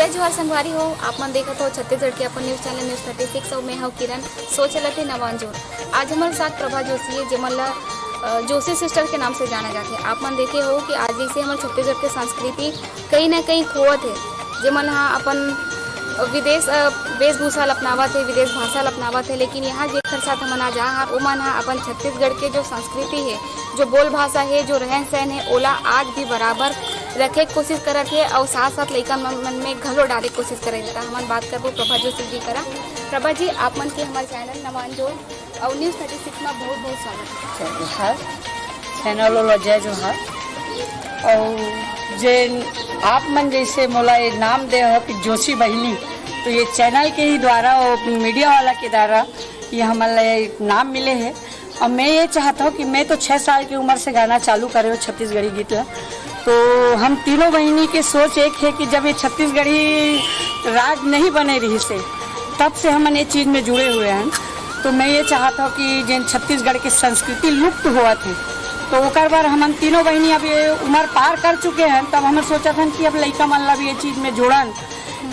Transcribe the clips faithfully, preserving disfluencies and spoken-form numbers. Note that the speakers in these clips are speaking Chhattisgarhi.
जोहार संगवारी हो, आप मन देखत हो छत्तीसगढ़ के अपन news channel news thirty six, अउ मैं हूँ किरण। सोच चलत हे नवा अंजोर। आज हमारे साथ प्रभा जोशी है, जेमन ला अ, जोशी सिस्टर के नाम से जाना जाथे। आप मन देखे हो कि आज जैसे हमारे छत्तीसगढ़ के संस्कृति कहीं ना कहीं खोवत है, जेमन हा अपन विदेश अ, वेशभूषा ला अपनावत है, विदेश भाषा ला अपनावत है, लेकिन यहाँ जेकर साथ हमन आज आए हन, ओमन हा अपन छत्तीसगढ़ के जो संस्कृति है, जो बोल भाषा है, जो रहन सहन है, ओला आज भी बराबर रखे के कोशिश करत हे अउ साथ साथ लइका मन, मन में घलो डाले के कोशिश करत हे। त हमन बात करबो प्रभा जोशी जी करा। प्रभा जी, आप मन के हमारे चैनल नवा अंजोर अउ न्यूज थर्टी सिक्स में बहुत बहुत स्वागत है। जय जोहार, चैनल वाला जय जोहार। और जे आप मन जैसे मोला ये नाम दे हो कि जोशी बहिनी, तो ये चैनल के ही द्वारा और मीडिया वाला के द्वारा ये हमन ला ये नाम मिले है। और मैं ये चाहता हूँ कि मैं तो छः साल की उम्र से गाना चालू करे हूँ छत्तीसगढ़ी गीत ला। तो हम तीनों बहिनी के सोच एक है कि जब ये छत्तीसगढ़ी राज नहीं बने रहिसे, तब से हमन ये चीज में जुड़े हुए हैं। तो मैं ये चाहता हूँ कि जेन छत्तीसगढ़ के संस्कृति लुप्त होवत है, तो ओकर बर हमन तीनों बहिनी अब ये उम्र पार कर चुके हैं, तब हमन सोचत हन कि अब लइका मन ला भी ये चीज में जोड़न,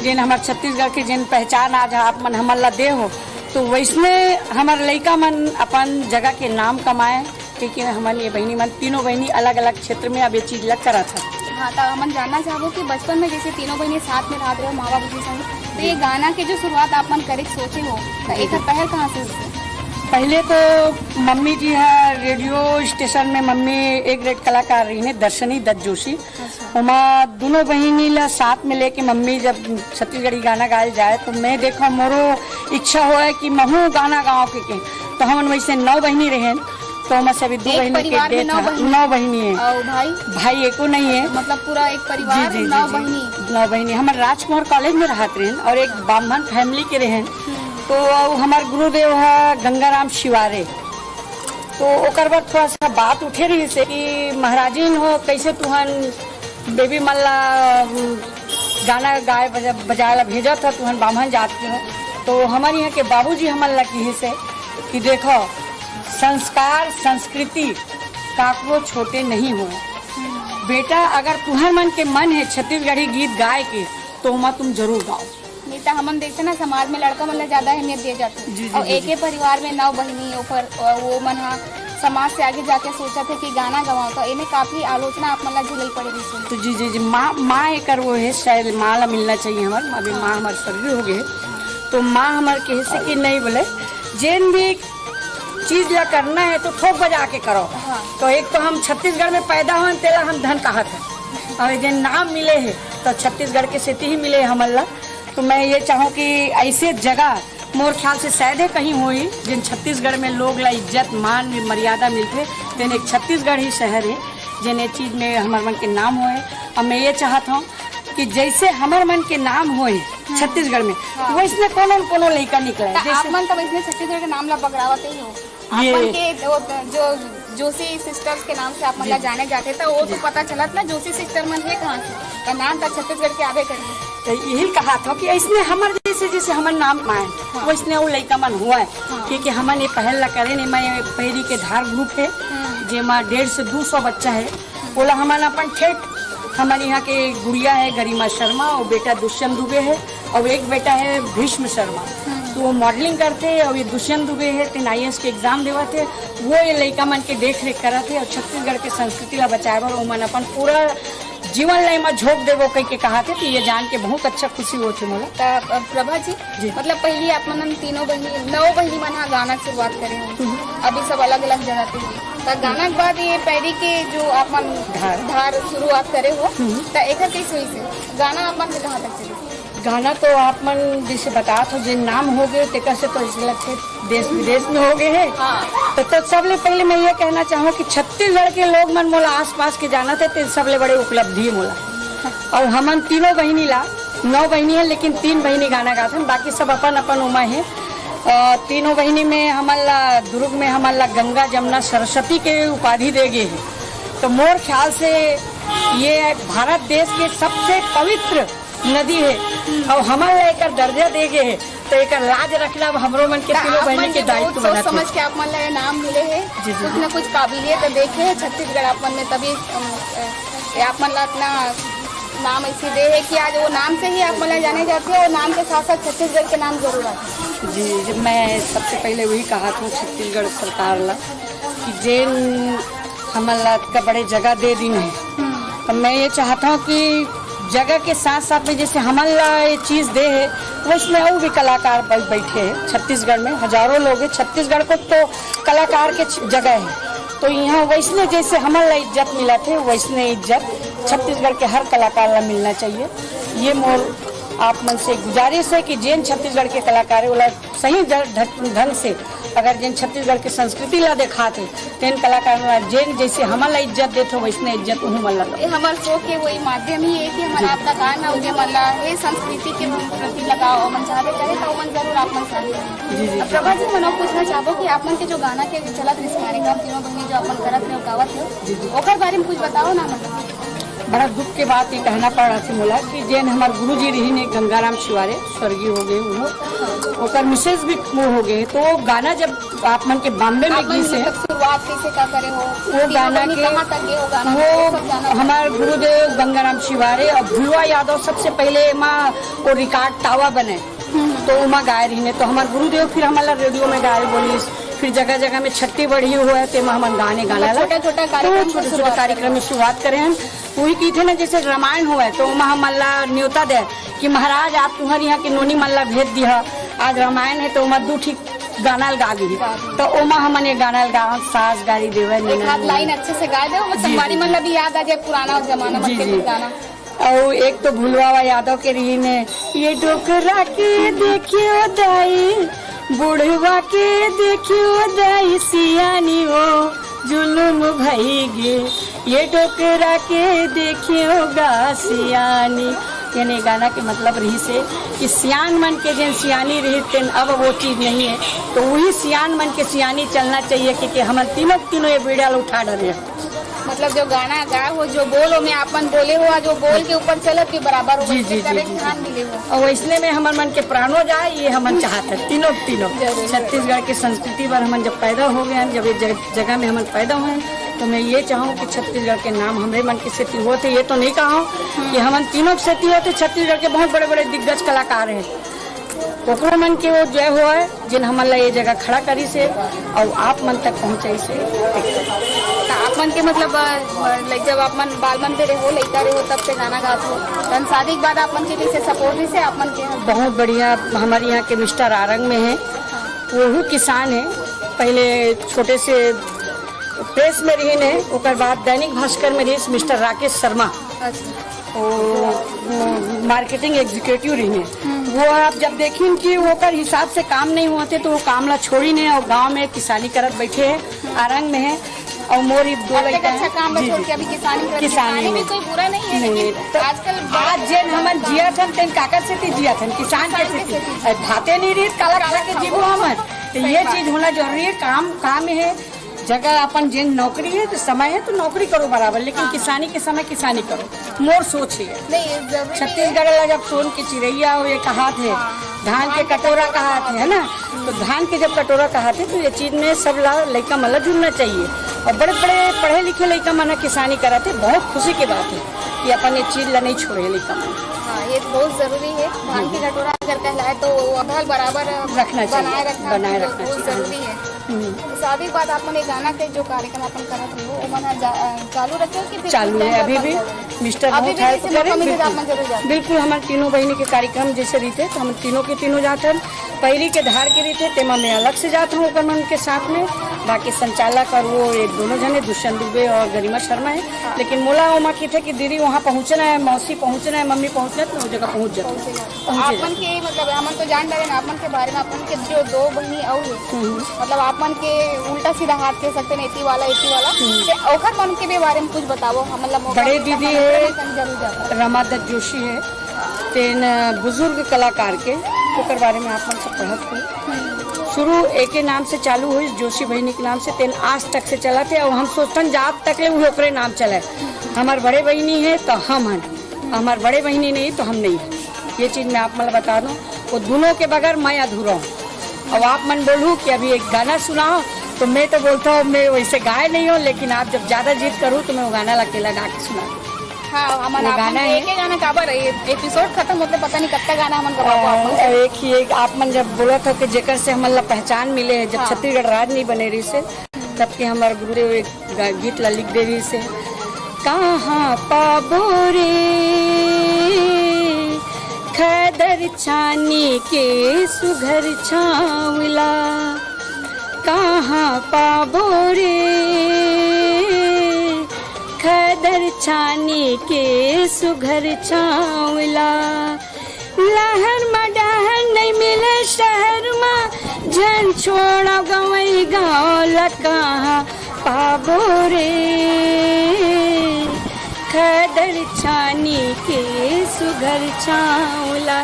जेन हमर छत्तीसगढ़ के जेन पहचान आज आप मन हमन ला दे हो, तो वैसने हमर लइका मन अपन जगह के नाम कमाए, क्योंकि हमन ये बहिनी मन, तीनों बहिनी अलग-अलग क्षेत्र में अब ये चीज ला करत हन। हाँ, त हमन जानना चाहबो कि बचपन में जैसे तीनों बहिनी साथ में रहत रहे हो माँ बाबूजी संग, तो ये गाना के जो शुरुआत आप मन करे के सोचे हो, तो एकर पहल कहाँ से हुई? पहले तो मम्मी जी हा रेडियो स्टेशन में, मम्मी ए ग्रेड कलाकार रहिन हे, दर्शनी दत्त जोशी। अच्छा। ओमा दोनों बहिनी ला साथ में लेके मम्मी जब छत्तीसगढ़ी गाना गाए जाए, तो मैं देखो, मोरो इच्छा होए कि महू गाना गाँव के, के। तो हमन वैसे नौ बहिनी रहेन, तो ओमा से अभी दो एक बहिनी के परिवार में डेथ नौ है। बहिनी? नौ बहिनी है। और भाई? भाई एको नहीं है। मतलब पूरा एक परिवार, जी, जी, नौ जी, जी। बहिनी। नौ बहिनी। हमर राजकुमार कॉलेज में रहत रहेन और एक ब्राह्मण फैमिली के रहेन। हम्म। तो हमर गुरुदेव है गंगाराम शिवारे। तो ओकर बाद थोड़ा सा बात उठे रहिस हे कि महाराजिन हो, कैसे तुहन बेबी मन ला, उम, गाना गाए बजा-, बजाए ला भेजत हो, तुहन बाम्हन जात के हो। तो हमर यहाँ के बाबूजी हमन ला किहिस हे कि देखो, संस्कार, संस्कृति काकरो छोटे नहीं हो। बेटा, अगर तुहर मन के मन है छत्तीसगढ़ी गीत गाए के, तो ओमा तुम जरूर गाओ। नहीं तो हमन देखते ना, समाज में लड़का मन ला ज्यादा अहमियत दिए जाथे। जी, जी, और जी, एक जी। ही परिवार में नौ बहिनी, ओकर, वो मन हा समाज से आगे जाके सोचत हे कि गाना गवाओ, तो एमे काफी आलोचना आप मन ला झेले पड़े रहिस हे। तो जी, जी, जी, माँ, माँ एकर वो है, शायद माँ ला मिलना चाहिए हमर, अभी माँ हमर स्वर्गीय हो गए, तो माँ हमर कहे से कि नहीं बोले, जेन भी चीज ला करना है तो ठोक बजा के करो। हाँ। तो एक तो हम छत्तीसगढ़ में पैदा होन, तेला हम धन कहत है, और जे नाम मिले है तो छत्तीसगढ़ के सेती ही मिले हमन ला। तो मैं ये चाहूँ कि ऐसे जगह मोर ख्याल से शायद ही कहीं होई, जिन छत्तीसगढ़ में लोग ला इज्जत, मान, मर्यादा मिलथे, तेन एक छत्तीसगढ़ ही शहर है, जिन ये चीज में हमर मन के नाम होए। और मैं ये चाहत हूँ कि जैसे हमर मन के नाम होए छत्तीसगढ़ में, हाँ। वैसने कोनो न कोनो लइका निकले। तो आप जैसे मन तो वैसने छत्तीसगढ़ के नाम ला बगरावत ही हो। आप ये मन के जो, जो जोशी सिस्टर्स के नाम से आप मन ला जी। जाने जाथे, तो वो तो जी। पता चलत ना, जोशी सिस्टर मन है कहाँ से, तो नाम तो छत्तीसगढ़ के आबे करही। तो यही कहा था कि इसने हमर जैसे, जैसे हमर नाम आए, हाँ। वैसने वो लइका मन हुआ है, हाँ। क्योंकि हमन ये पहल ला करे नहीं, मैं पैरी के धार ग्रुप है, हम्म। जेमा डेढ़ से दो सौ बच्चा है, ओला हमन अपन ठेठ, हमन यहाँ के गुड़िया है गरिमा शर्मा, और बेटा दुष्यंत दुबे है, और एक बेटा है भीष्म शर्मा। हम्म। तो वो मॉडलिंग करते हैं, और ये दुष्यंत दुबे है, तेन आईएएस के एग्जाम देवत हे, वो ये लइका मन के देख रेख करत हे, और छत्तीसगढ़ के संस्कृति ला बचाए बर ओमन अपन पूरा जीवन ला एमा झोंक देबो कह के कहा थे। तो ये जान के बहुत अच्छा खुशी होथे मोला। त, अ, प्रभा जी, जी। मतलब पहली आप मन तीनों बहिनी, नौ बहिनी मन हा गाना के शुरुआत करे हो, हम्म। अभी सब अलग-अलग जगह पे हे। त गाना के बाद ये पैरी के जो आप मन धार। धार शुरुआत करे हो, हम्म। त एकर कैसे होइस हे? गाना आप मन के कहाँ तक चले? गाना तो आप मन जैसे बतात हो, जे नाम हो गए, तेकर से तो ऐसे लगथे देश विदेश में हो गए हैं। हाँ। तो, तो सबले पहले मैं ये कहना चाहूँ कि छत्तीसगढ़ के लोग मन मोला आसपास के जानत हे, ते सबले बड़े उपलब्धि हे मोला। और हमन तीनों बहिनी ला, नौ बहिनी है, लेकिन तीन बहिनी गाना गाथन, बाकी सब अपन अपन उमा है। अ, तीनों बहिनी में हमन ला, दुर्ग में हमन ला गंगा, जमुना, सरस्वती के उपाधि दे गए हैं। तो मोर ख्याल से ये भारत देश के सबसे पवित्र नदी है, और हमन ला एकर दर्जा दे गए है, तो एकर लाज रखना अब हमरो मन के त तीनों आप बहिनी मन के के दायित्व बहुत सोच बनत हे। समझ के आप मन ला ये नाम मिले है, जी, जी, कुछ जी। ना कुछ काबिलियत देखे है छत्तीसगढ़ आप मन में, तभी, अम, अ, ये आप मन ला इतना नाम ऐसे दे हे कि आज वो नाम से ही आप मन ला जाने जाथे, और नाम के साथ-साथ छत्तीसगढ़ के नाम जरूर आथे। जी, जब मैं सबसे पहले वही कहा था छत्तीसगढ़ सरकार ला कि जेन हमन ला इतना बड़े जगह दे दिन हे, तो मैं ये चाहता हूँ कि जगह के साथ-साथ में जैसे हमन ला ये चीज दे हे, वैसने अउ भी कलाकार बै-, बैठे हे छत्तीसगढ़ में, हजारों लोग हे। छत्तीसगढ़ को तो कलाकार के छ-, जगह हे, तो यहाँ वैसने जैसे हमन ला इज्जत मिलत हे, वैसने इज्जत छत्तीसगढ़ के हर कलाकार ला मिलना चाहिए। ये मोर आप मन से गुजारिश हे कि जेन छत्तीसगढ़ के कलाकार हे, ओला सही ज-, ढ-, ढंग से अगर जेन छत्तीसगढ़ के संस्कृति ला देखात हे, तेन कलाकार ला जेन जैसे हमन ला इज्जत देत हो, वैसने इज्जत उहू मन ला दो। ये हमर शो के वही माध्यम ही हे कि हमन जी। आपका गाना हो, जे मन ला हे संस्कृति के प्रति लगाव, हमन चाहबे करे तो हमन जरूर आप मन साथ देंगे। जी, जी, अब जी। प्रभा जी, मन अउ पूछना चाहबो कि आप मन के जो गाना के चलत रिहिस कार्यक्रम, तीनों बहिनी जो अपन करत रहे हो, गावत रहे हो, जी, जी। ओकर बारे में कुछ बताओ ना, मतलब। बड़ा दुख के बात ये कहना पड़ रहा थी मोला कि जेन हमार गुरु जी रही ने गंगाराम शिवारे, स्वर्गीय हो गए वो, ओकर मिसेज भी वो हो गए, तो वो गाना जब आप मन के बॉम्बे में आप मन गीस हे, मतलब शुरुआत कैसे का करे हो? वो तीनों गाना बहिनी के, कहाँ तक गए हो गाना वो में? सब गाना हमार गुरुदेव गंगाराम शिवारे और भुलवा यादव सबसे पहले एमा वो रिकॉर्ड टावा बने, तो ओमा गाए रहिने, तो हमार गुरुदेव फिर हमन ला रेडियो में गाए बोलिस, फिर जगह जगह में छट्ठी बढ़ी हुआ है, तेमा हमन गाने गाना ला। छोटा-छोटा तो कार्यक्रम से छोटे-छोटे शुरुआत कार्यक्रम में शुरुआत करे हन। वही कहिथे ना, जैसे रामायण हुआ है, तो ओमा हमन ला न्योता दे कि महाराज, आप तुहर यहाँ के नोनी मन ला भेज दिया, आज रामायण है, तो ओमा दू ठीक गाना ल गा दी, तो ओमा हमन ये गाना ल गावन, सास गारी देवे एक ननद आध लाइन ननद। अच्छे से गा दे, वो जी, संगवारी जी, मन जी। ला भी याद आ जाए पुराना जमाना जी, मन के जी। गाना। अउ एक तो भुलवा यादव के रही ने, ये डोकरा के देखियो दाई, बुढ़वा के देखियो दाई, सियानी वो जुलुम भई गे, ये डोकरा के देखियो गा सियानी। यानी गाना के मतलब रही से कि सियान मन के जेन सियानी रही, तेन अब वो चीज नहीं है, तो वही सियान मन के सियानी चलना चाहिए कि, कि हमन तीनों, तीनों ये बीड़ा ल उठा डरे हैं। मतलब जो गाना गा हो, जो बोल हो, में आपन बोले हो, जो बोल के ऊपर चलत भी बराबर हो, जी, वैसे जी, जी, करे जी। ध्यान भी दे हो। और वैसने में हमर मन के प्राणो जाए, ये हमन चाहत है, तीनों, तीनों। जरूर। छत्तीसगढ़ के संस्कृति पर हमन जब पैदा हो गए हैं, जब ये जग-, जगह में हमन पैदा हुए हैं, तो मैं ये चाहूँ कि छत्तीसगढ़ के नाम हमरे मन के सेती होत है। ये तो नहीं कहा हूँ कि हमन तीनों के सेती होत है, छत्तीसगढ़ के बहुत बड़े-बड़े दिग्गज कलाकार हैं। ओकरो मन के वो जय होय, जेन हमन ला ये जगह खड़ा करिस हे अउ आप मन तक पहुँचाइस हे। त आप मन के मतलब, अ, लाइक जब आप मन बाल मन पे रहो, लइका रहो, तब से गाना गात हो, तहन शादी के बाद आप मन के कैसे सपोर्ट रहिस हे आप मन के? बहुत बढ़िया। हमारे यहाँ के मिस्टर आरंग में है, वो किसान है, पहले छोटे से प्रेस में रहिन हे, ओकर बाद दैनिक भास्कर में रहिस मिस्टर राकेश शर्मा। अच्छा। वो, वो मार्केटिंग एग्जीक्यूटिव रहिन हे। वो आप जब देखिन कि ओकर हिसाब से काम नहीं होते, तो वो काम ला छोड़िन हे और गांव में किसानी करत बैठे हैं, आरंग में है। और मोर ही दो अब तक लड़का अच्छा है। काम जी, छोड़ जी। के अभी किसानी करत, किसानी किसानी में। भी कोई बुरा नहीं है, नहीं, लेकिन नहीं। तो आजकल आज जेन हमन जियत हन, तेन काकर सेती जियत हन, किसान के किसान के सेती। सेती। अब भाते नहीं रही, काला खा के जीवो हमन। तो ये चीज होना जरूरी है, काम, काम है। जगह अपन जेन नौकरी है, तो समय है तो नौकरी करो बराबर, लेकिन हाँ। किसानी के समय किसानी करो, मोर सोच है। नहीं, ये जरूरी है। छत्तीसगढ़ ला जब सोन के चिरैया हो, ये कहात है, हाँ। धान के कटोरा कहात है, है ना? तो धान के जब कटोरा कहात है, तो ये चीज में सब ला, लइका मन ला जुड़ना चाहिए। और बड़े बड़े पढ़े लिखे लइका मन किसानी करत है, बहुत खुशी की बात है कि अपन ये चीज ला नहीं छोड़े लइका मन। हाँ, ये बहुत जरूरी है। धान के कटोरा अगर कहलाए, तो वो अघल बराबर रखना चाहिए, बनाए रखना, बनाए रखना बहुत चाहिए। जरूरी है। हम्म। शादी के बाद आप मन ये गाना के जो कार्यक्रम अपन करत रहो, वो मन जा-, अ, चालू रखे हो कि फिर चालू कुछ है, time अभी बाद भी बंद कर दो? मिस्टर अभी बहुत भी help जैसे करे, मौका मिले तो बिल्कुल। आप मन जरूर जाते हो। बिल्कुल, हमारे तीनों बहिनी के कार्यक्रम जैसे रहिथे, तो हम तीनों के तीनों जात हन। पहिली के धार के रहिथे, तेमा मैं अलग से जात हूँ ओकर मन के साथ में। बाकी संचालक और वो ये दोनों जने, दुष्यंत दुबे और गरिमा शर्मा है। हाँ। लेकिन मोला ओमा किथे कि दीदी वहाँ पहुँचना है, मौसी पहुँचना है, मम्मी पहुँचना है, तो वो जगह पहुँच जाते हैं। पहुँचे जाते। पहुँचे आप मन जाते। के, मतलब, हमन तो जान डारे ना आप मन के बारे में, आप मन के जो दो बहिनी अउ है, हम्म। मतलब, आप मन के उल्टा सीधा हाथ कह सकते हैं, एती वाला, एती वाला। हम्म। ते ओकर मन के भी बारे में कुछ बताओ, हम, मतलब, ओकर बड़े मन दीदी के है, मन जरूर जाता है। रमादत्त जोशी है, तेन बुजुर्ग कलाकार के, ओकर बारे में आप मन सब पढ़त हो। हम्म। शुरू एके नाम से चालू हुई, जोशी बहिनी के नाम से, तेन आज तक से चलत है, और हम सोचतन जात तक ले वो ओकरे नाम चले। हमार बड़े बहिनी है तो हम हन, हमार बड़े बहिनी नहीं तो हम नहीं हन। ये चीज मैं आप मन ला बता दूं, वो दोनों के बगैर मैं अधूरा हूँ। अब आप मन बोलू कि अभी एक गाना सुनाओ, तो मैं तो बोलता हूँ, मैं वैसे गाए नहीं हूँ, लेकिन आप जब ज्यादा जिद करू तो मैं वो गाना ला अकेला गा के सुना दूँ। हाँ, हमन वो आप मन गाना के है। एक एक गाना काबर है, एपिसोड खत्म होत ले पता नहीं कतका गाना हमन गवाबो आप मन से। एक ही एक आप मन जब बोलत हो कि जेकर से हमन ला पहचान मिले है, जब हाँ। छत्तीसगढ़ राज नहीं बने रहिस हे, तब के हमर गुरुदेव एक गा-, गीत ला लिख दे रहिस हे, कहाँ पाबो रे खदर छानी के सुघर छाँवला, कहाँ पाबो रे खदर छानी के सुघर छाँवला। लहर म डहर नइ मिले शहर म, झन छोड़ा गंवई गाँव ल कहाँ पाबो रे खदर छानी के सुघर छाँवला।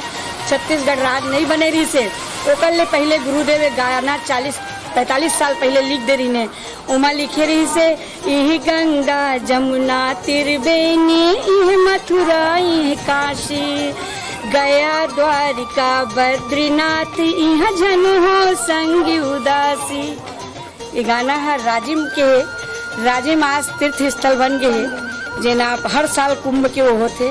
छत्तीसगढ़ राज नइ बने रहिस हे, ओकर ले पहिले गुरुदेव एक गाना चालीस पैंतालीस साल पहिले लिख दे रहिन हे। ओमा लिखे रहिस हे, इही गंगा जमुना तिर बेनी, इह मथुरा इह काशी, गया द्वारिका बद्रीनाथ, इहाँ झन हो संगी उदासी। ये गाना ह राजिम के हे, राजिम आज तीर्थ स्थल बन गे हे, जेन आप हर साल कुंभ के वो होथे।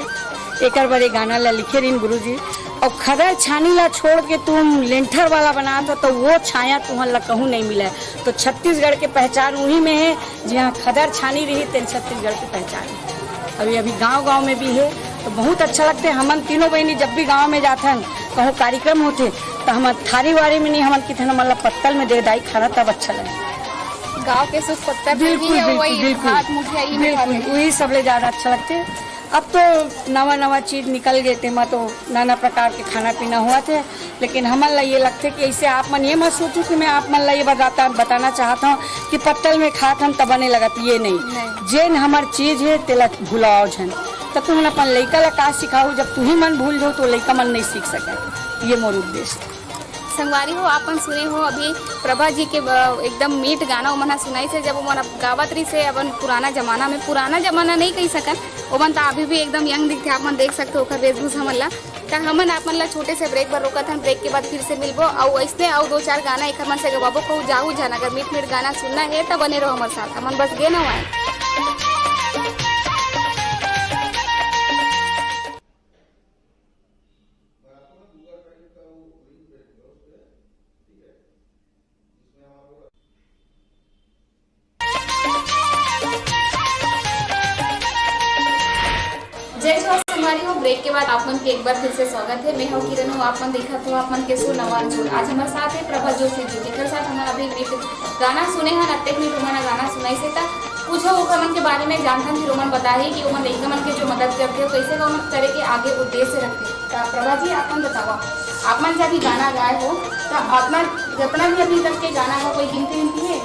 एकर बर ये गाना ला लिखे रहिन गुरुजी। अउ खदर छानी ला छोड़ के तुम लेंठर वाला बनात हो, तो वो छाया तुहन ला कहूँ नहीं मिला है। तो छत्तीसगढ़ के पहचान उही में हे, जिहाँ खदर छानी रही, तेन छत्तीसगढ़ के पहचान हे। अभी, अभी गांव-गांव में भी हे, तो बहुत अच्छा लगथे। हमन तीनों बहिनी जब भी गांव में जाथन, कहूँ कार्यक्रम होथे, तो हमन थारी वारी में नहीं, हमन किथन हमन ला पत्तल में दे दाई खाना, तब अच्छा लगे। गांव के सुख पत्तल में बिल्कुल, ही है, बिल्कुल, वही बिल्कुल। भात मुठिया ही में बिल्कुल, खाते हैं। वही सबले ज्यादा अच्छा लगथे। अब तो नवा-नवा चीज निकल गे, तेमा तो नाना प्रकार के खाना पीना होवत हे, लेकिन हमन ला ये लगथे कि ऐसे आप मन ये मत सोचो कि मैं आप मन ला ये बताता, बताना चाहत हूँ कि पत्तल में खात हन त बने लगत, ये नहीं। नहीं। जेन हमर चीज हे, तेला भुलाओ झन। त तुमन अपन लइका ला का सिखाओ, जब तुही मन भूल जाओ, तो लइका मन नहीं सीख सके। ये मोर उद्देश्य। संगवारी हो, आप मन सुने हो अभी प्रभा जी के, अ, एकदम मीठ गाना ओमन ह सुनाइस हे, जब ओमन अब गावत रहिस हे अपन पुराना जमाना में, पुराना जमाना नहीं कही सकन, ओमन त अभी भी एकदम यंग दिखथे। आप मन देख सकते हो ओकर वेशभूषा मन ला। त हमन आप मन ला छोटे से ब्रेक बर रोकत हन, ब्रेक के बाद फिर से मिलबो, अउ अइसने अउ दो चार गाना एकर मन से गवाबो। कहूँ जाहू झन, अगर मीठ मीठ गाना सुनना हे त बने रहो हमर साथ, हमन बस गे नवाए। जय जोहार संगवारी हो, ब्रेक के बाद आप मन के एक बार फिर से स्वागत हे। मैं हूँ किरण हूँ, आप मन देखत हो आप मन के सुर नवा अंचोर। आज हमर साथ हे प्रभा जोशी जी, जेकर साथ हमन अभी मीठ गाना सुने हन, अतेक मीठ ओमन ह गाना सुनाइस हे। त पूछो ओकर मन के बारे में, जानथन, फिर ओमन बताही कि ओमन लइका मन के जो मदद करथे, कइसे ओमन करे के आगे उद्देश्य रखथे। त प्रभा जी, आप मन बतावा, आप मन जब भी गाना गाए हो, त अपना जितना भी अभी तक के गाना हो, कोई गिनती विनती हे?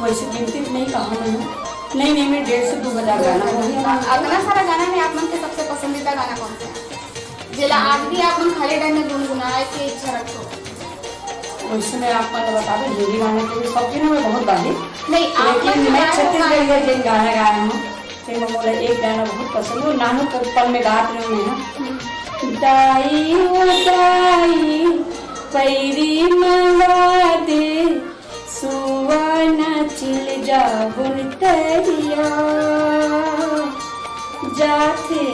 वैसे गिनती तो नहीं कहा मैंने। नहीं, नहीं, मैं डेढ़ सौ दो हज़ार गाना हो गया। अतना सारा गाना में आप मन के सबसे पसंदीदा गाना कौन सा है, जेला आज भी आप मन खाली टाइम में गुनगुनाए के इच्छा रखो? वैसे मैं आप मन बता दूं, हिंदी गाने के भी शौकीन हूँ मैं बहुत बारी। नहीं, आप लेकिन मन मैं गाए हो छत्तीसगढ़िया गाने। जिन गाना गाए हूँ, तेमा मोला एक गाना बहुत पसंद हे, नानू पन में गात रहे मैं। हम्म। दाई ओ दाई, पैरी मंगा दे, सुआ नाचिल जाबुन तरिया, जाथे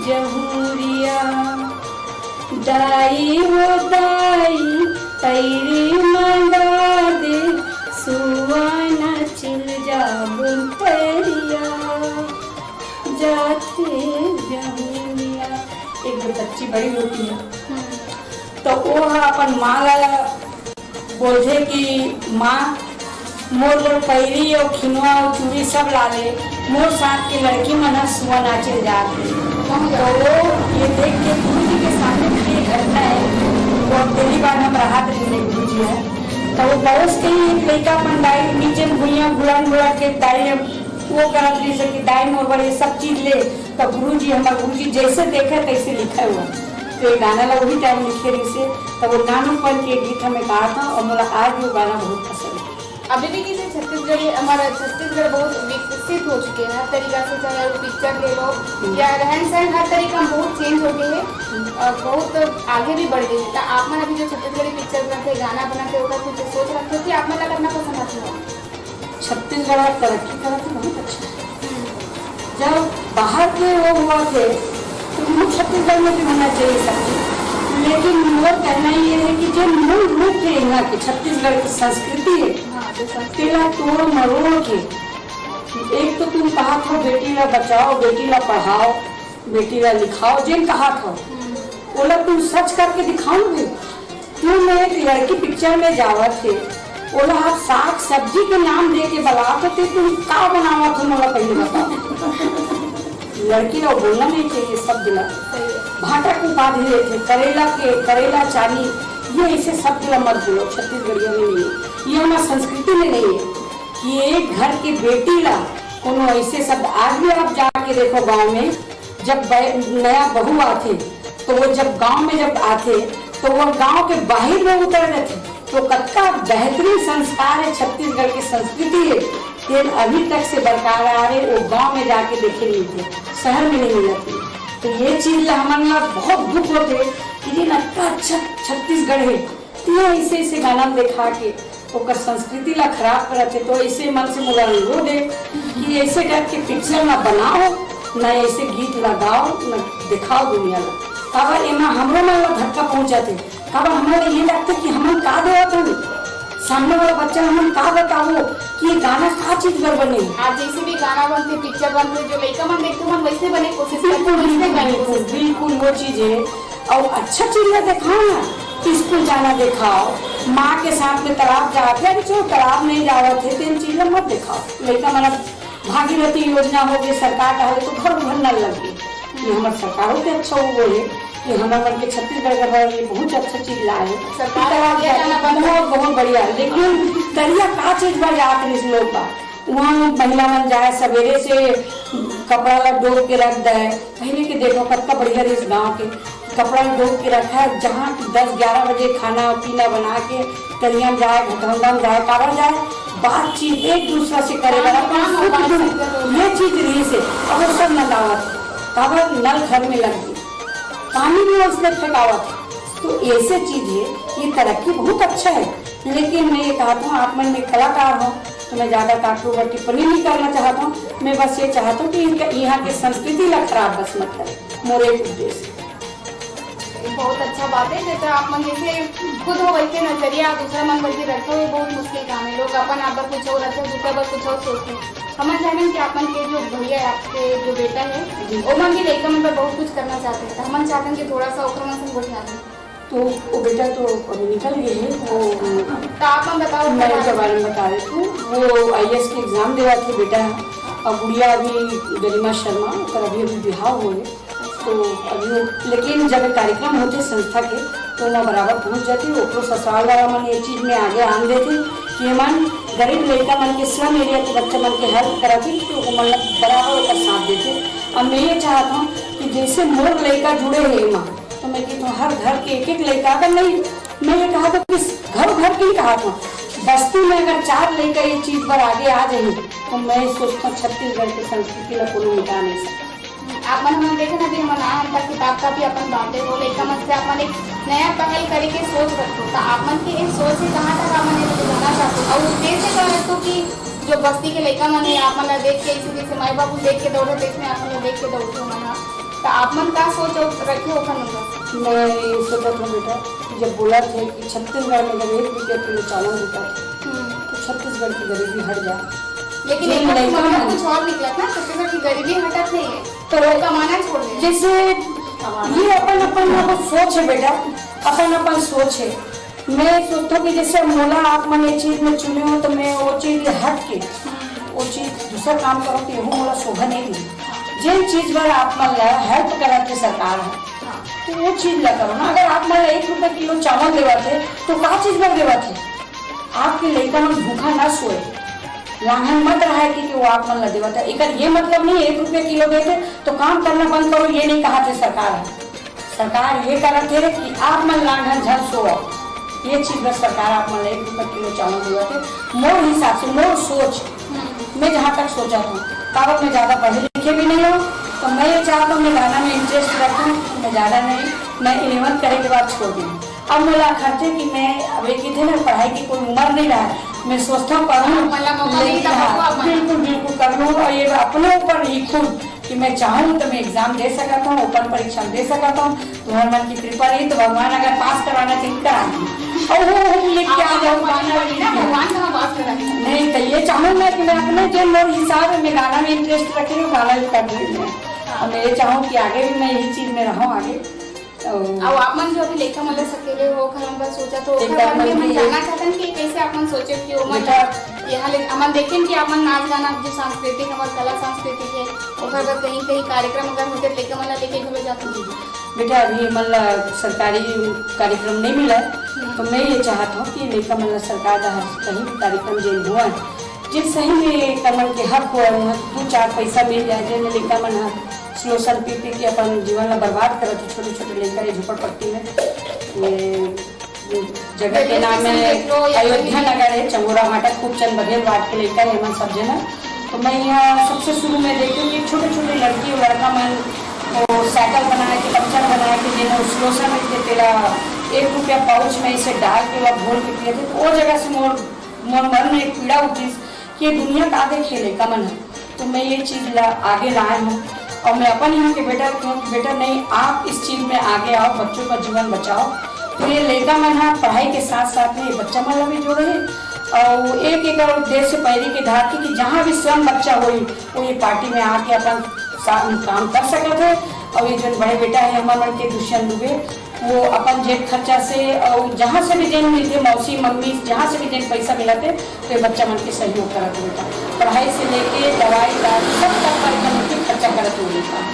जहुरिया। दाई हो दाई, पैरी मंगा दे, सुआ नाचिल जाबुन तरिया, जाथे जहुरिया। एक दो बच्ची बड़ी होती है, हम्म। तो वो ह अपन माँ ला बोलथे कि माँ, मोर बर पैरी अउ खिनवा अउ चूड़ी सब ला ले, मोर साथ के लड़की मन ह सुआ नाचे ल जात हे। तो वो ये देख के गुरु जी के सामने भी ये घटना है, वो अब पहली बार हम राहत रहे गुरु जी है। तो वो पड़ोस के ही एक लड़का अपन दाई नीचे में भुइयां भुलन भुला के दाई वो करत रहिस कि दाई मोर बर ये सब चीज ले, तो गुरु जी, हमर गुरु जी जैसे देखे तैसे लिखे हुआ। तो ये गाना ला वही टाइम लिखे रहिस हे, तो वो नानूपन के गीत हमें कहा था और मोला आज भी वो गाना बहुत पसंद है। अभी भी जैसे छत्तीसगढ़ी, हमारा छत्तीसगढ़ बहुत विकसित हो चुके हैं हर तरीका से, चाहे वो पिक्चर ले लो हम्म। या रहन सहन, हर तरीका में बहुत चेंज हो गए हैं हम्म। और बहुत आगे भी बढ़ गए हैं। तो आप मन अभी जो छत्तीसगढ़ी पिक्चर बनाते, गाना बनाते, ओकर कुछ सोच रखते हो कि आप मन ला करना पसंद आते हो? छत्तीसगढ़ अब तरक्की करत हे, बहुत अच्छा है। जब बाहर के वो हुआ थे, तो हमर छत्तीसगढ़ में भी होना चाहिए सब चीज। लेकिन मोर कहना ये है कि जो मूल रूप है यहाँ के छत्तीसगढ़ की संस्कृति है, हाँ, जो संस्कृति तेला तोड़ मरोड़ के, एक तो तुम कहा था बेटी ला बचाओ, बेटी ला पढ़ाओ, बेटी ला लिखाओ, जेन कहा था, ओला तुम सच करके दिखाओ ना भाई। तुम एक लड़की पिक्चर में जावत थे, ओला आप साग सब्जी के नाम दे के बलात हो, ते तुम का बनावत हो, मोला पहले बताओ। लड़की ला बोलना नहीं चाहिए शब्द ला। भाटा के उपाधि लेते, करेला के, करेला चानी, ये ऐसे शब्द ला मत बोलो, छत्तीसगढ़िया में नहीं है, ये हमार संस्कृति में नहीं है कि एक घर की बेटी ला कोनो ऐसे शब्द। आज भी आप जाके देखो गांव में, जब बै-, नया बहू आथे, तो वो जब गांव में जब आथे, तो वो गांव के बाहिर में उतर देथे। तो कतका बेहतरीन संस्कार है, छत्तीसगढ़ की संस्कृति है, तेन अभी तक से बरकरार है, वो गांव में जाके देखे नहीं थे, शहर में नहीं मिलत है। तो ये चीज ला हमन ला बहुत दुख होते कि ये अतका अच्छा छत्तीसगढ़ है, तो ये ऐसे ऐसे गाना दिखा के ओकर संस्कृति ला खराब करत हे। तो ऐसे मन से मोला अनुरोध है कि ऐसे टाइप के पिक्चर ना बनाओ, ना ऐसे गीत ला गाओ, ना दिखाओ दुनिया ला। काबर एमा हमरो मन ला धक्का पहुंचत हे, काबर हमन ला ये लगथे कि हमन का देवत हन, सामने वाला बच्चा हमन का बताबो कि ये गाना का चीज बर बने हे। आज जैसे भी गाना बनथे, पिक्चर बनथे, जो लइका मन देखथे, मन वैसे बने कोशिश करथे, बिल्कुल, वैसे बिल्कुल, गाने बिल्कुल, कोशिश करथे। बिल्कुल वो चीज है। और अच्छा चीज ला दिखाओ ना, स्कूल जाना दिखाओ, माँ के साथ में तालाब जाते, अरे चलो तालाब नहीं जावत है, तो इन चीज ला मत दिखाओ। लइका मन अब भागीरथी योजना हो गई, सरकार का हो गई, तो घर घर नल लग गई। ये हमार सरकारों के अच्छा हुआ है कि हमार मन के छत्तीसगढ़ का बर ये बहुत अच्छा चीज लाए है। सरकार तालाब आगे जाके जाना बंद बहुत, बहुत बढ़िया, लेकिन करिया का चीज बर जात रहिस लोग बा। वहाँ महिला मन जाए, सवेरे से कपड़ा ला डोब के रख दे। पहले के देखो, कतका बढ़िया रहिस गाँव के, कपड़ा डोब के रखा है, जहाँ की दस ग्यारह बजे खाना पीना बना के तरिया में जाए, घटौंदा में जाए, काबर जाए, बातचीत एक दूसरा से करे बर, अपन सुख दुख, ये चीज रहिस है। अब वो सब नंदावत, काबर नल घर में लग गई, पानी भी उसने फेंकावत। तो ऐसे चीज है, ये तरक्की बहुत अच्छा है। लेकिन मैं ये कहता हूँ, आप मन में कलाकार हो, तो मैं ज्यादा काटू बर टिप्पणी नहीं करना चाहता हूँ। मैं बस ये चाहता हूँ कि इनका, यहाँ के संस्कृति ला खराब बस मत करे, मोर एक उद्देश्य। बहुत अच्छा बात है, जैसे आप मन जैसे खुद हो वैसे नजरिया दूसरा मन बर भी रखो, ये बहुत मुश्किल काम है। लोग अपन आप बर कुछ और रखते, दूसरा बर कुछ और सोचते हैं। हमन चाहते हैं कि आप मन के जो भैया है, आपके जो बेटा है, जी। वो मन भी लइका मन पर बहुत कुछ करना चाहते हैं, तो हमन चाहते हैं कि थोड़ा सा ओकर मन से गोठिया दें। तो वो बेटा तो अभी निकल गए हैं, वो तो आप मन बताओ, मैं उनके बारे में बता देती हूँ। वो आईएएस के एग्जाम देवा थे बेटा, और गुड़िया अभी गरिमा शर्मा, ओकर अभी अभी बिहाव हुए। तो अभी वो, लेकिन जब ये कार्यक्रम होते संस्था के, तो मैं बराबर पहुंच जाती। ओकरो ससुराल वाला मन ये चीज में आगे आन देते कि ये मन गरीब लड़का मन के, स्लम एरिया के बच्चा मन के हेल्प कराती, तो वो मन बराबर ओकर साथ देते। अब मैं ये चाहता हूँ कि जैसे मोर लड़का जुड़े हैं एमा, तो मैं कहती हूँ हर घर के एक एक लड़का, अगर नहीं, मैं ये कहा था कि घर घर के ही कहा था, बस्ती में अगर चार लड़का ये चीज पर आगे आ जाए, तो मैं सोचता हूँ छत्तीसगढ़ की संस्कृति ला कोनो मिटा नहीं सकता। आप मन हमन देखे ना, अभी हमन आए हन, त किताब का भी अपन बांटे हो, लइका मन से अपन एक नया पहल करे के सोच रखो, त आप मन के एक सोच है, कहाँ तक आप मन ये जाना चाहते हो, और उद्देश्य का रखो कि जो बस्ती के लइका मन है, आप मन ला देख के, इसी जैसे माई बाबू देख के दौड़े, देश में आप मन ला देख के दौड़ते हो मन हा, त आप मन का सोच रखे हो ओखर मन बर? मैं ये सोचत हूँ बेटा, कि जब बोला थे कि छत्तीसगढ़ में जब एक रुपया किलो चावल बिका थे, हम्म। तो छत्तीसगढ़ की गरीबी हट जाए। लेकिन जिन एक बार लइका मतलब मन कुछ और निकला था, छत्तीसगढ़ की गरीबी हटत नहीं है, तो तो वो कमाना छोड़ दे। जैसे ये अपन अपन ना वो सोच है बेटा, अपन अपन सोच है। मैं सोचता हूँ कि जैसे मोला आप मन ये चीज में चुने हो, तो मैं वो चीज हट के वो चीज दूसरा काम करो, तो यहू मोला शोभा नहीं दी। जिन चीज बर आप मन ला हेल्प करत है सरकार है, तो वो चीज ला करो ना। अगर आप मन ला एक रुपया किलो चावल देवत है, तो का चीज बर देवत है? आपके लइका मन भूखा ना सोए, लांघन मत रहे कि, कि वो आप मन ला देवत है। एकर ये मतलब नहीं एक रुपया किलो देते तो काम करना बंद करो, ये नहीं कहा थे सरकार है। सरकार ये करत है कि आप मन लांघन झन सोओ, ये चीज बस सरकार आप मन ला एक रुपया किलो चावल देवत है। मोर हिसाब से, मोर सोच, मैं जहाँ तक सोचा था, काबर मैं ज्यादा पढ़े लिखे भी नहीं हूँ, तो मैं ये चाहता हूँ मैं गाना में इंटरेस्ट रखूँ, मैं ज्यादा नहीं, मैं इलेवंथ करे के बाद छोड़ दूँ। अब मोला खर्चे कि मैं अब एक ही थे ना, पढ़ाई की कोई उम्र नहीं रहा, मैं सोचता हूँ पढ़ूँ, मतलब मौका मिली लेकिन तब हाँ, आपको अपन बिल्कुल, बिल्कुल कर लूँ। और ये अपने ऊपर ही खुद कि मैं चाहूँ तो मैं एग्जाम दे सकत हूँ, ओपन परीक्षा दे सकत हूँ, तुम्हार मन की कृपा रही तो भगवान अगर पास करवाना चाहिए करा दी। और वो, वो लिख के आ जाओ, भगवान का लिख के। भगवान कहाँ पास करा दी? नहीं तो ये चाहूँ मैं कि मैं अपने जो मोर हिसाब में गाना में इंटरेस्ट रखे हूँ, गाना भी कर रही हूँ। और मैं ये चाहूँ कि आगे भी मैं यही चीज में रहूँ आगे। तो अब आप मन जो अभी लइका मन ला सकेले हो, ओखर मन बर सोचत हो, ओखर लइका बारे मन में हमन के जानना चाहतन कि कैसे आप मन सोचे कि ओमन बेटा ला यहाँ ले, हमन देखेन कि आप मन नाच गाना जो सांस्कृतिक, हमर कला सांस्कृतिक है, ओखर बर कहीं, कहीं कार्यक्रम अगर होथे, लइका मन ला लेके घलो जाथन। बेटा, अभी हमन ला सरकारी कार्यक्रम नहीं मिला है, हम्म। तो मैं ये चाहत हूँ कि लइका मन ला सरकार डहार से कहीं भी कार्यक्रम जेन हुआ, जे सही में एकर मन के हक होवय, उहाँ दू चार पैसा मिल जाए, जेन लइका मन ह स्लोसन पी पी के अपन जीवन ला बर्बाद करत हे, छोटे-छोटे लइका हे झोपड़पट्टी में। ये जगह के नाम है अयोध्या नगर है, चंगोरा भाटा, खूबचंद बघेल वार्ड के लइका हे, एमन सब झन। तो मैं यहाँ सबसे शुरू में देखे कि छोटे-छोटे लड़की और लड़का मन वो साइकिल बनाए के, पंचर बनाए के, जेन स्लोसन रहिथे, तेला एक रुपया पाउच में इसे डाल के वो घोल के पिए थे। तो वो जगह से मोर मोर मन में एक पीड़ा उठिस कि ये दुनिया का देखे लइका मन ह। तो मैं ये चीज ला आगे लाए हूँ और मैं अपन यहाँ के बेटा को कहूँ कि बेटा नहीं, आप इस चीज में आगे आओ, बच्चों का जीवन बचाओ। तो ये लइका मन ह पढ़ाई के साथ साथ में ये बच्चा मन ला भी जोड़े और एक एक और उद्देश्य पैरी के धार के कि जहाँ भी स्वयं बच्चा होई वो ये पार्टी में आके अपन सा-, काम कर सकत है। और ये जो बड़े बेटा है हमारे मन के दुष्यंत दुबे, वो अपन जेब खर्चा से और जहाँ से भी जेन मिलथे, मौसी, मम्मी, जहाँ से भी जेन पैसा मिलथे, तो ये बच्चा मन के सहयोग करत हे बेटा। पढ़ाई से लेके दवाई इलाज सब तक पर एकदम उनके खर्चा करत हे बेटा।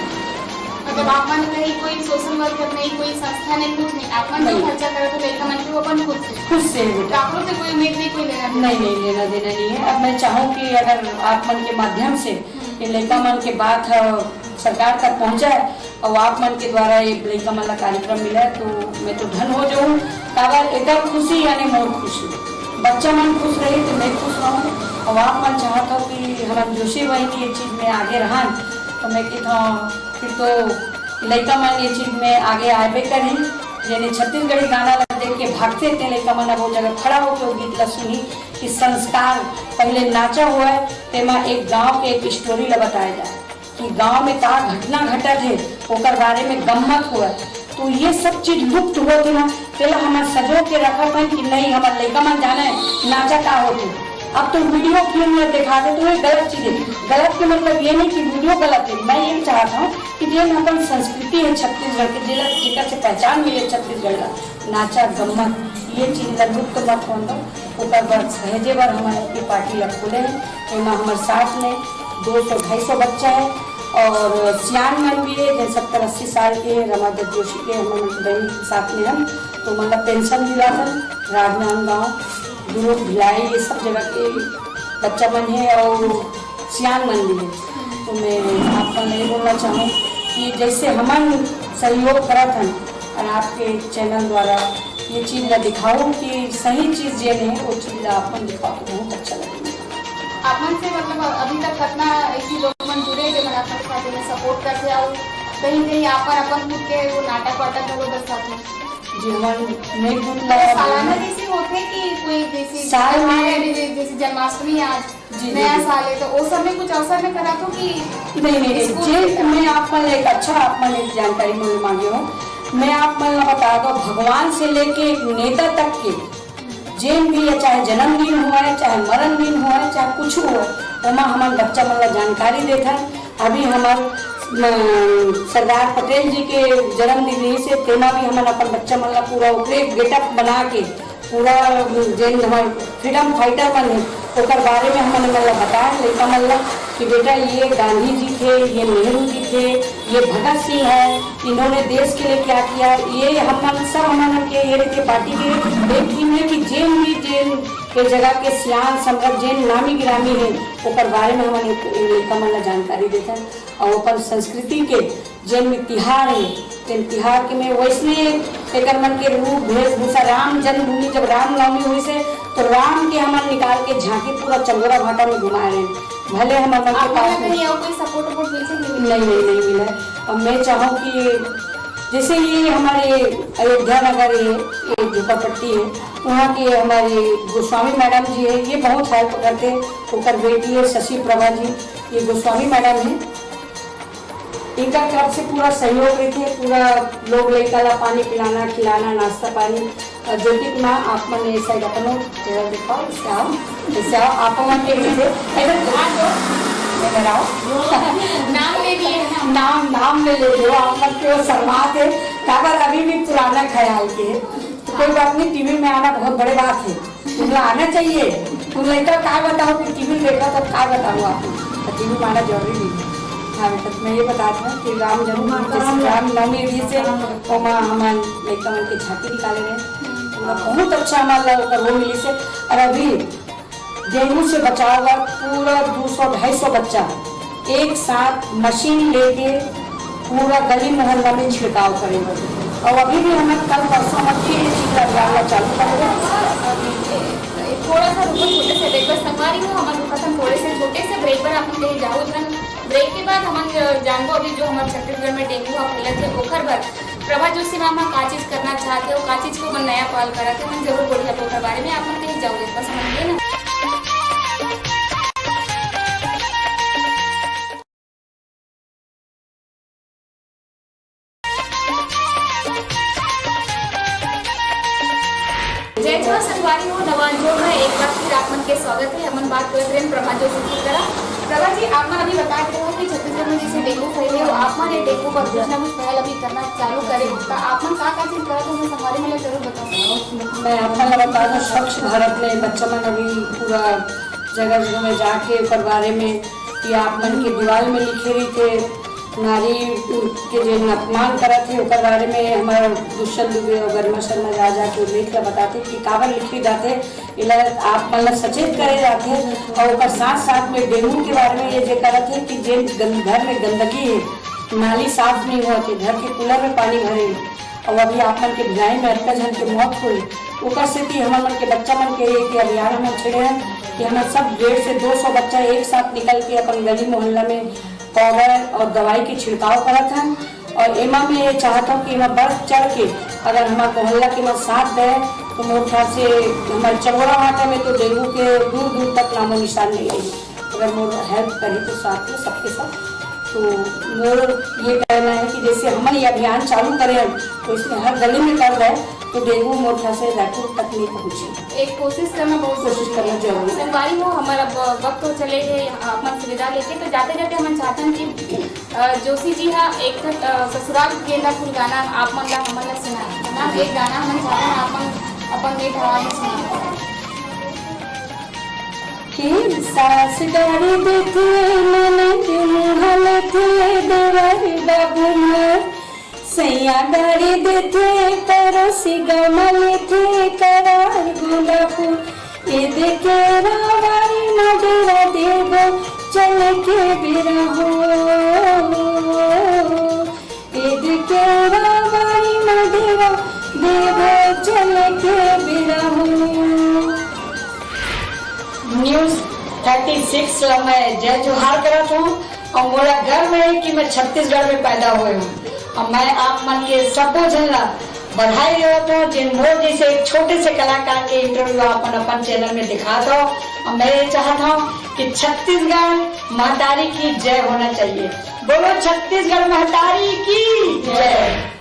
मतलब आप मन कहीं कोई सोशल वर्कर नहीं, कोई संस्था नहीं, कुछ नहीं, आप मन जो नहीं। खर्चा करत हो लइका मन के, वो अपन खुद से। खुद से है बेटा। काकरो से कोई उम्मीद नहीं, कोई लेना देना। नहीं, नहीं, लेना देना नहीं है। अब मैं चाहूँ कि अगर आप मन के माध्यम से हम्म। ये लइका मन के बात ह सरकार तक पहुँचाए, अउ आप मन के द्वारा ये लइका मन ला कार्यक्रम मिला है, तो मैं तो धन हो जाऊँ। काबर एकर खुशी यानी मोर खुशी, बच्चा मन खुश रही तो मैं खुश रहूँ। अउ आप मन चाहत हो कि हमन जोशी बहिनी ये चीज में आगे रहन, तो मैं कहत हूँ फिर तो लइका मन ये चीज में आगे आबे करही। जेने छत्तीसगढ़ी गाना ला देख के भागथे, ते लइका मन अब वो जगह खड़ा होके वो गीत ला सुनही कि संस्कार पहले नाचा हुआ है, तेमा एक गांव के एक स्टोरी ला बताया जाए। कि गांव में का घटना घटत हे, ओकर बारे में गम्मत होवय, तो ये सब चीज लुप्त होत हे ना, तेला हमन सजो के रखत हन कि नहीं, हमर लइका मन जाने नाचा का होथे। अब तो वीडियो फिल्म में दिखा दे, तो ये गलत चीज है। गलत के मतलब ये नहीं कि वीडियो गलत है, मैं ये चाहता हूँ कि जेन अपन संस्कृति है छत्तीसगढ़ के, जेला, जेकर से पहचान मिले छत्तीसगढ़ ला, नाचा गम्मत, ये चीज ला लुप्त मत होन दो। ओकर बर सहेजे बर हमन ये पार्टी ला खोले हैं। एमा हमर साथ में दो सौ ढाई सौ बच्चा है और सियान मन भी है, जैसे सत्तर अस्सी साल के रमादत्त जोशी के हमन बहन के साथ में हम, तो मतलब पेंशन दिलाथन। राजनांदगांव, दुरूग, भिलाई, ये सब जगह के बच्चा मन है और सियान मन भी है। तो मैं आप मन ला ये बोलना चाहूँ कि जैसे हमन सहयोग करत हन और आपके चैनल द्वारा ये चीज ला दिखाओ कि सही चीज जेन है, वो चीज ला आप मन दिखाओ तो बहुत अच्छा लगेगा। आप मन से मतलब अभी तक कितना ऐसी लोग मन जुड़े जो मन आपके साथ में सपोर्ट करते और कहीं कहीं आप मन अपन खुद के वो नाटक वाटक घलो दर्शाते हैं? जी, हमन मेघदूत तो ला सालाना जैसे होते कि कोई जैसे साल में त्योहार है, जैसे, जैसे जन्माष्टमी आज जी, जी, नया जी। साल है, तो वो सब में कुछ अवसर में करा तो कि नहीं, नहीं, नहीं, स्कूल जे से मैं आप मन एक अच्छा आप मन एक जानकारी मोर मांगे हो, मैं आप मन ला बता दो, भगवान से लेके एक नेता तक के जेन भी है, चाहे जन्मदिन हुआ है, चाहे मरण दिन हुआ है, चाहे कुछ हुआ है, ओमा हमन बच्चा मन ला जानकारी देथन। अभी हमर, अ, सरदार पटेल जी के जन्मदिन रहिस हे, तेमा भी हमन अपन बच्चा मन ला पूरा ओकरे गेटअप बना के पूरा जेन हमर फ्रीडम फाइटर मन हे, ओकर बारे में हमन एमन ला बताएन, लइका मन ला, कि बेटा, ये गांधी जी थे, ये नेहरू जी थे, ये भगत सिंह है, इन्होंने देश के लिए क्या किया, ये हमन सब, हमन के ये रहिथे पार्टी के एक थीम है कि जेन भी, जेन ये जगह के सियान सम्राट, जेन नामी गिरामी है, ओकर बारे में हमन एक, एक लइका मन ला जानकारी देथन। और अपन संस्कृति के जेन में तिहार हे, तेन तिहार के में वैसने एकर मन के रूप, वेशभूषा, राम जन्मभूमि, जब रामनवमी होइस हे, तो राम के हमन निकाल के झांकी पूरा चंगोरा भाटा में घुमाए रहे। भले हमर मन के आप मन पास ला में कहीं और कोई सपोर्ट वपोर्ट मिलथे कि नहीं? नहीं, नहीं, नहीं मिला है। अब मैं चाहूँ कि जैसे ये हमारे अयोध्या नगर है, ये झोपड़पट्टी है, वहाँ के हमारे गोस्वामी मैडम जी है, ये बहुत हेल्प करते हैं। ओकर बेटी है शशि प्रभा जी, ये गोस्वामी मैडम है। इनका तरफ से पूरा सहयोग रहिथे, पूरा लोग लइका ला पानी पिलाना, खिलाना, नाश्ता पानी। और ज्योति माँ, आप मन ये साइड अपनो चेहरा दिखाओ, इससे आओ, इससे आओ, आप मन के पीछे, इधर आ जाओ, इधर आओ। नाम ले लिए ना। नाम, नाम ले ले लो, आप मन के वो शर्मात हे, काबर अभी भी पुराना ख्याल के हे। तो कोई बात नहीं, टीवी में आना बहुत बड़े बात हे। तुमला आना चाहिए। तुम लइका का बताओ कि टीवी देखा तो का बताओ आप? तो टीवी में आना जरूरी नहीं है। हाँ बेटा, तो मैं ये बता दूँ कि राम जन्म, जैसे राम नवमी रहिस हे, ओमा हमन लइका मन के झांकी निकाले रहे। पूरा बहुत अच्छा हमारा ओकर वो मिलिस हे। और अभी डेंगू से बचाव बर पूरा दो सौ ढाई सौ बच्चा एक साथ मशीन लेके पूरा गली मोहल्ला में छिड़काव करे बर। और अभी भी हमन कल परसों हमन फिर ये चीज ला अभियान ला चालू करेंगे। थोड़ा सा रुको, छोटे से ब्रेक पर। संगवारी हो, हमन रुकत हन थोड़े से छोटे से ब्रेक पर। आप मन कहीं जाओ झन, ब्रेक के बाद हमन जानबो अभी जो हमारे छत्तीसगढ़ में डेंगू ह फैलत हे ओखर बर प्रभा जोशी मैम ह का चीज करना चाहत हे, का चीज को मन नया पहल करत हे, मन जरूर बोली आप ओखर बारे में। आप मन कहीं जाओ, बस हमन ये ना। जय जोहार संगवारी हो, नवा अंजोर में एक बार फिर आप मन के स्वागत हे। हमन बात करत रहेन प्रभा जोशी जी करा। प्रभा जी, आप मन अभी बता रहे हो कि छत्तीसगढ़ में जैसे डेंगू फैले हो, आप मन ये डेंगू पर कुछ ना कुछ पहल अभी करना चालू करे हो, तो आप मन का का चीज करत हो, हमन संगवारी मन ला जरूर बताओ। मैं आप मन ला बता दूं, स्वच्छ भारत में बच्चा मन अभी पूरा जगह जगह में जाके ओकर बारे में कि आप मन के दीवाल में लिखे रहिथे, नारी के जेन अपमान करत हे ओकर बारे में हमारा दुष्यंत दुबे और गरिमा शर्मा जा जा के उल्लेख ला बताथे कि काबर लिखे जाथे, एला आप मन ला सचेत करे जाथे। और ओकर साथ साथ में डेंगू के बारे में ये जे करत हे कि जेन गं-, घर में गंदगी हे, नाली साफ नहीं होत हे, घर के कूलर में पानी भरे हे, और अभी आप मन के भिलाई में अतका झन के मौत होए, ओकर सेती हमन मन के बच्चा मन के एक अभियान हमन छेड़े हन कि हमन सब डेढ़ से दो सौ बच्चा एक साथ निकल के अपन गली मोहल्ला में पाउडर और दवाई के छिड़काव करत हन। और एमा मैं ये चाहत हूँ कि एमा बढ़ चढ़ के अगर हमार मोहल्ला के मन साथ दे, तो मोर ख्याल से हमारे चंगोड़ा भाटा में तो डेंगू के दूर दूर तक नामो निशान नहीं रही। अगर मोर हेल्प करे तो साथ में सबके साथ, तो मोर ये कहना है कि जैसे हमन ये अभियान चालू करे हैं, तो इसमें हर गली में कर दे, तो डेंगू मोर ख्याल से रायपुर तक नहीं पहुँचे। एक कोशिश करना बहुत कोशिश जरूरी करना है। जरूरी है। संगवारी हो, हमारा ब-, वक्त तो चले गए, अपन सुविधा लेके, तो जाते जाते हमन चाहतन कि, अ, जोशी जी हा एक ठन, अ, ससुराल गेंदा फूल गाना आप मन ला, हमन ला सुनाए। ना, एक गाना हमन चाहतन आप मन अपन मीठ आवाज में सुनाए। के सास गारी देथे, ननद मुँह लेथे, देवर बाबू मोर सैया गारी देथे, पड़ोसी गमा लेथे, करार गोंदा फूल। ए दे के रावारी मडेरा देबो, चले के बेरा हो। ए दे के रावारी मडेरा देबो, चले के बेरा हो। न्यूज़ थर्टी सिक्स ला मैं जय जोहार करत हूँ और मोला गर्व है कि मैं छत्तीसगढ़ में पैदा हुए हूँ। और मैं आप मन के सबो झन ला बधाई देवत हूँ, जिन मोर जैसे एक छोटे से कलाकार के इंटरव्यू आप मन अपन चैनल में दिखात हो। और मैं ये चाहत हूँ कि छत्तीसगढ़ महतारी की जय होना चाहिए। बोलो छत्तीसगढ़ महतारी की जय।